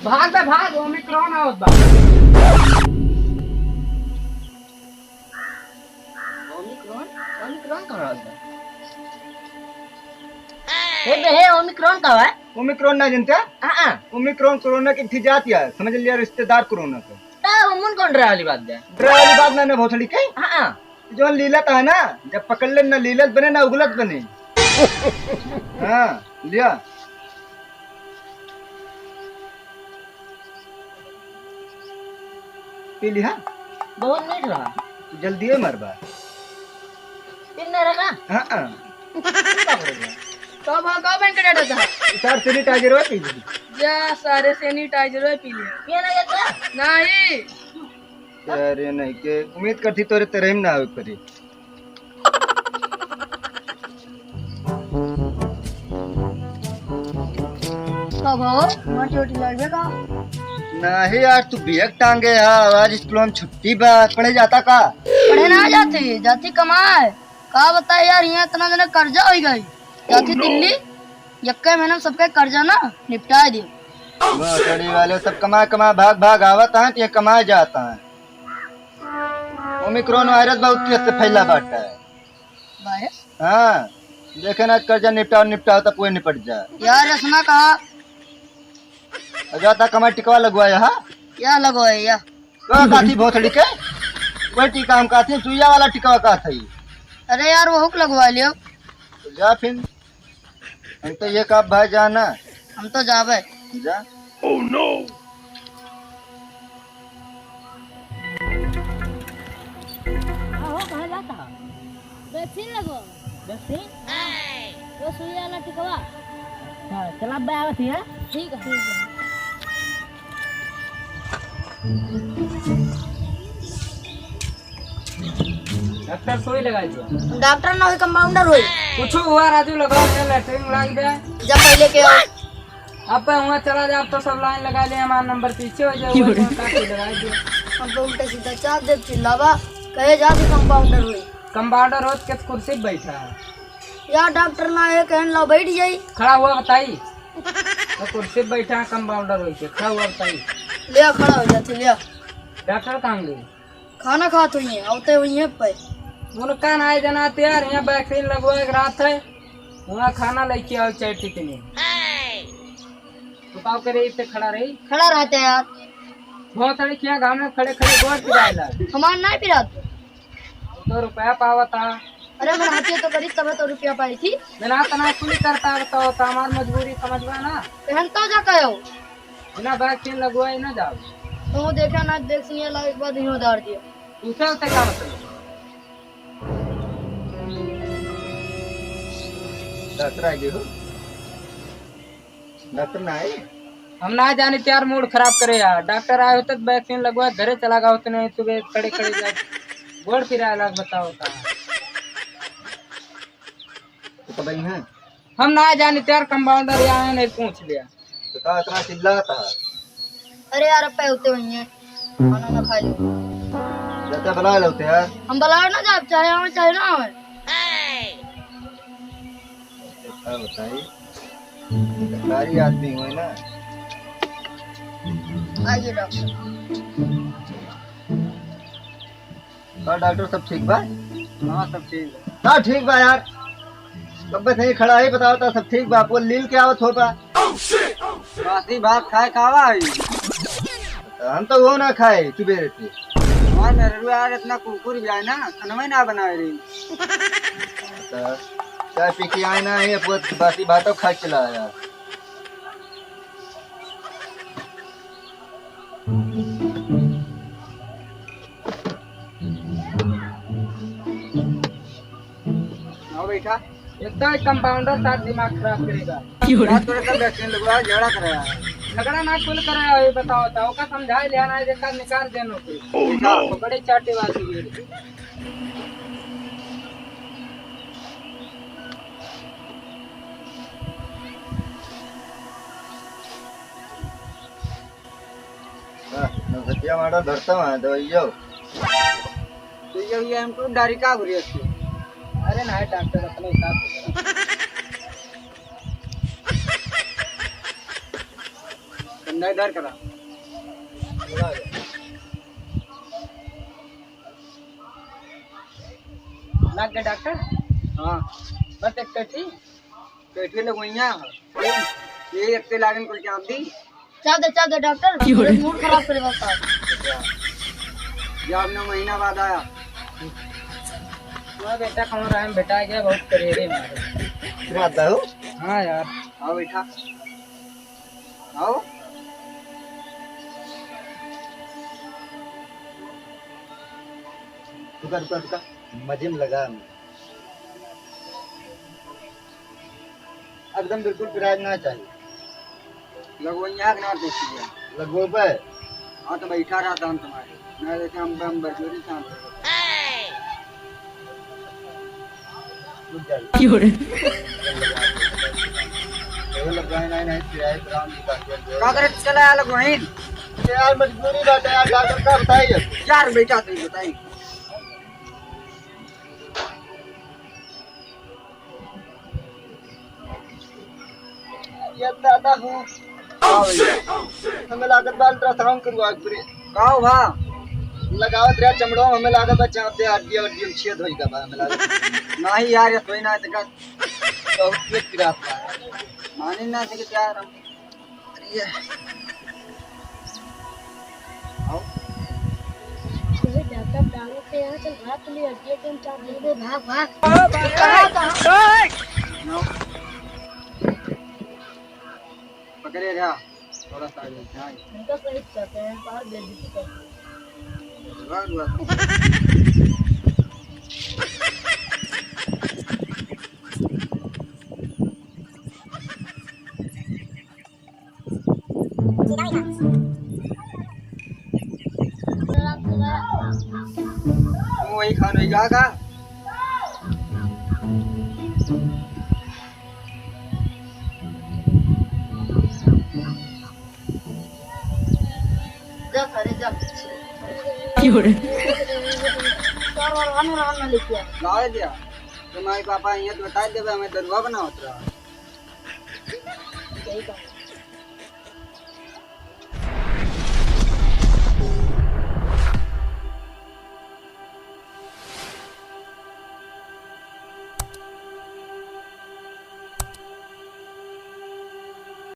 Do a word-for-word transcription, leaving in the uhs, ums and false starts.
भाग बे, भाग, ओमिक्रॉन आवत बा। ओमिक्रॉन? ओमिक्रॉन कहाँ आवत बा? हे बे, हे, ओमिक्रॉन का है? ओमिक्रॉन ना जनता? हाँ, हाँ। ओमिक्रॉन कोरोना के एक ठे जात है, समझ लिया, रिश्तेदार कोरोना के। ता वो मुन कौन डरा वाली बात है? डरा वाली बात ना, ना भोसड़ी के। हाँ, हाँ। जौन लीलत है ना, जब पकड़ ले ना लीलत बने ना उगलत बने। हाँ, लिया। पी ली, हाँ? बहुत मीठ रहा। तू जल्दी ही मरबा। पीना रहा? हाँ, हाँ। तब हाँ, का बन के डरता है? इतार sanitizer हो पी ली। जा सारे sanitizer हो पी लिया। पिया ना जाता? नहीं। अरे नहीं के उम्मीद करती तोरे तेरे ही ना हो करी। का भाव? वहाँ चोटी लग गया का? नहीं यार, तू बैग टांगे है, आज स्कूल में छुट्टी बा, पढ़े जाता का? पढ़े ना जाती, जाती कमाए। का बताए यार, यहाँ इतना जना कर्जा हो गई, जाती दिल्ली, यक्के महीना में सबके कर्जा ना निपटाए दियो। भोसड़ी वाले सब कमा कमा भाग भाग आवत हैं, तो ये कमाए जाता है। ओमिक्रॉन वायरस बहुत तेज से फैला बाटा है। वायरस? हाँ, देखे ना, कर्जा निपटाओ, निपटाओ, तब कोई निपट जा। यार, ऐसा ना कहा। और जाता कमा टिकवा लगवाया, हाँ? या लगवाया, या। का काथी भोसड़ी के? कोई टीका हम काथी, सुइया वाला टिकवा का थई। अरे यार, वो हुक लगवा लियो। तो जा फिर। हम तो ये का भाई जाना। हम तो जाबे। जा। Oh no! आहो, कहाँ जाता? वैक्सीन लगो। वैक्सीन? वो सुई वाला टिकवा। अच्छा, चला बे, आवत ही, हाँ? ठीक है। ठीक है। डॉक्टर सुई लगाई दिया। डॉक्टर ना होई, कंपाउंडर होई। कुछ हुआ राजू, लगाओ, ये लेटरिन लाग दे। जा पहले के आओ। अब पे हुआ चला जा, अब तो सब लाइन लगा ले, हमारा नंबर पीछे हो जाए, हुआ तो काफी लगाई दिया। हम तो उल्टा सीधा चाप दे, चिल्लावा, कहे जा भी कंपाउंडर होई। कंपाउंडर होत के कुर्सी पे बैठा है। यार डॉक्टर ना है, कहन ला बैठ जाई। खड़ा हुआ बताई। तो कुर्सी पे बैठा है कंपाउंडर होई के, खड़ा हुआ बताई। लिया खड़ा हो जाती, लिया। डॉक्टर कहाँ गई? खाना खात हुई हैं, आवते हुई हैं पे। उनका ना जाना यार, यहाँ वैक्सीन लगवा के रात है, वहाँ खाना लेके आओ चाय टिकनी। तो का करे, इतने खड़ा रही? खड़ा रहते यार। बहुत सारे क्या घाम में खड़े खड़े गोड़ पिराए ला। हमार नहीं पिराते। तो रुपया पावता। अरे, मैं हाथी तो करी तब तो रुपया पाई थी। मैं ना तना कुली करता, बताओ, तो हमार मजबूरी समझवा ना। पहन तो जा कहो। बिना वैक्सीन लगवाए ना जाओ। तो वो देखा ना, वैक्सीन लगे के बाद ही उधार दिया। उसे उसे का मतलब? डॉक्टर आ गए हो? डॉक्टर ना आए? हम ना जाने यार, मूड खराब करे यार। डॉक्टर आए होते तो वैक्सीन लगवा घरे चला गया होते, नहीं सुबह खड़े खड़े जा गोड़ पिराए लाग बताओ का। तो कब आई हैं? हम ना जाने यार, कंपाउंडर यहाँ है, नहीं पूछ लिया। तो का इतना चिल्लाता? अरे यार, अब पे होते हुई हैं, खाना ना खा लो। चाचा बुला लो होते यार। हम बुला ना जाब, चाहे आवे चाहे ना आवे। का बताई, सरकारी आदमी हुए ना। आइए डॉक्टर। का डॉक्टर, सब ठीक बा? हाँ, सब ठीक बा। का ठीक बा यार, कब से यहीं खड़ा है, बताओ तो, सब ठीक बा? आपको लील के आवत हो बा? बासी भात खाए खावा है। हम तो वो ना खाए सुबेरे से। हमार मेहररुआ यार इतना कुरकुर भी आए ना, खानवे ना बनावे रही। तो चाय पी के आए ना, ये पूरा बासी भात तो खा के चला आया। आओ बैठा। एकदम कंपाउंडर साथ दिमाग खराब करेगा। क्यों रे? रात को एकदम वैक्सीन लगवा, झगड़ा कर रहा है। झगड़ा ना कुल कर रहा है, ये बताओ, बताओ का समझा लिया ना, देखा निकाल देनो को। Oh no! बड़े चाटेबाज हो गए। हाँ, नौसठिया माडल धरता हूँ, दवाइयो। तो ये, ये हमको डारी का बुरी अच्छी। अरे ना, डॉक्टर अपने हिसाब से करो। इधर करा। लग गया डॉक्टर? हाँ। बस एक कैठी? कैठी लगवइया है। ये एक ते लागन कुल चाप दी। चाप दे, चाप दे डॉक्टर, क्यों रे? मेरा मूड खराब करे बता। जब नौ महीना बाद आया। तुम्हारा बेटा कहाँ रहा है? बेटा आ गया, बहुत करेरे मारे। बात है हो? हाँ यार। आओ बैठा। आओ। रुका, रुका, रुका। मजे में लगा। एकदम बिल्कुल पिराज ना चाहिए। लगवइया के ना देखिए। लगवो पे। हाँ, तो बैठा रहता हम तुम्हारे। मैं देखे हम, हम बरजोरी काम करते। रुक जा। क्यों रे? ये लग रहा है, नहीं, नहीं, पिराज राम जी का। का करे चला यार लगवइन? यार, मजबूरी बात है यार, डॉक्टर का बताइए। यार, बेटा, तो बताइए। ये दादा हो। हाँ भैया। हमें लागत बा अल्ट्रासाउंड करवा के पड़े। का हो बा? लगावत रहा चमड़वा, हमें लागत बा चाप दे, हड्डी, हड्डी में छेद होई का बा, हमें लागत। नहीं यार, ये कोई ना, देखा, बहुत तेज पिरात बा। माने ना, देखा यार, हम अरे ये। आओ। अरे डॉक्टर दारू के यहाँ चल, भाग ले, अड्डी एकदम चाप दे दे, भाग, भाग। आओ। पकड़े रहा, थोड़ा सा आगे, हाँ। इनका सही करते हैं, बाहर दे दीजिए। भाग, भाग। वही खान होई गा का? जा सारे जा। क्यों रे? और, और, और, और, और लेके आ। लावे दिया। तो माई पापा यहाँ तो बता देबे, हमें दरुआ बनावत रहा। सही कहा।